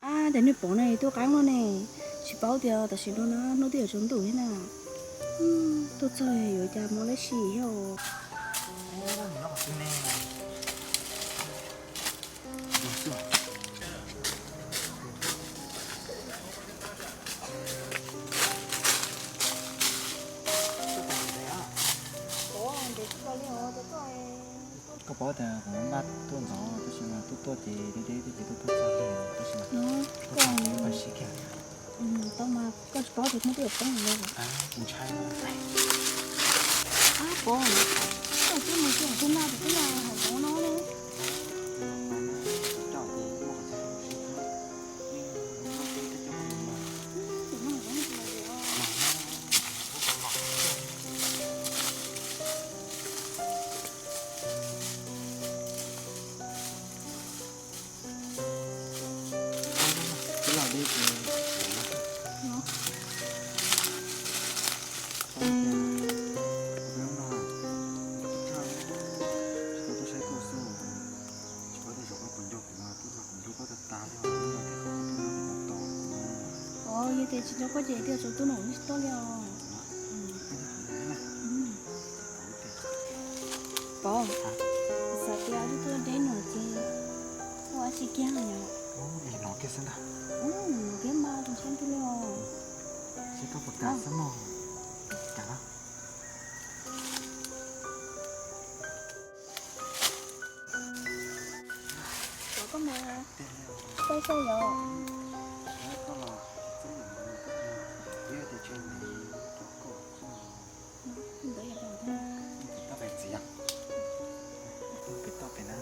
Ab, ces nws pom ne tuaj qeeb no ne, tsis paub tias tam sim no na hnub twb yuav tsaus ntuj thiab na. Tuaj txog yuav cas mob dab tsi thiab os. Koj paub tias kuv npaj tuaj ntxov tab sis mas tuaj tuaj ces deb deb thiab ces tuaj tuaj txog tab sis mas koj npaj siab kiag. Tau mas koj tsis paub tias hnub twb yuav poob lawm. Kuv ntshai. Ab, pov, koj twb mus txog twb noj ces twb noj hauv no ne. Twb los deb ces, tsis paub tias, kuv peb hnub no tsis tau, tsis tau tuaj saib koj xwb, tsis paub tias zaum koj puas nco kuv mas, twb mas kuv nco koj tas tas li os, twb mas tias koj twb nyob kuv tos kuv. Os, yog tias tsis nco koj ces twb yuav tsaus ntuj no kuv yeej tsis tuaj li os. Pov, xav tias wb tuaj deb no ces ua dab tsi kiag yom? Hnov kiag xwb ntag. Hnov kiag mas tsis ntshai twg li os. Seb koj puas kam xwb mog. Kam los. Koj mus, koj saib yom. Ntawd yog toj pem txiv, pem toj pem na.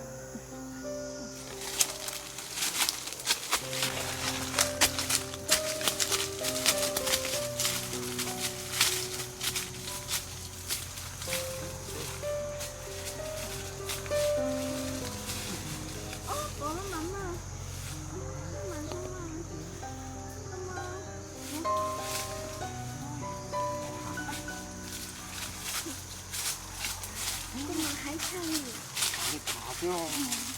Koj mas haib tshaj li. Li thav xwb os.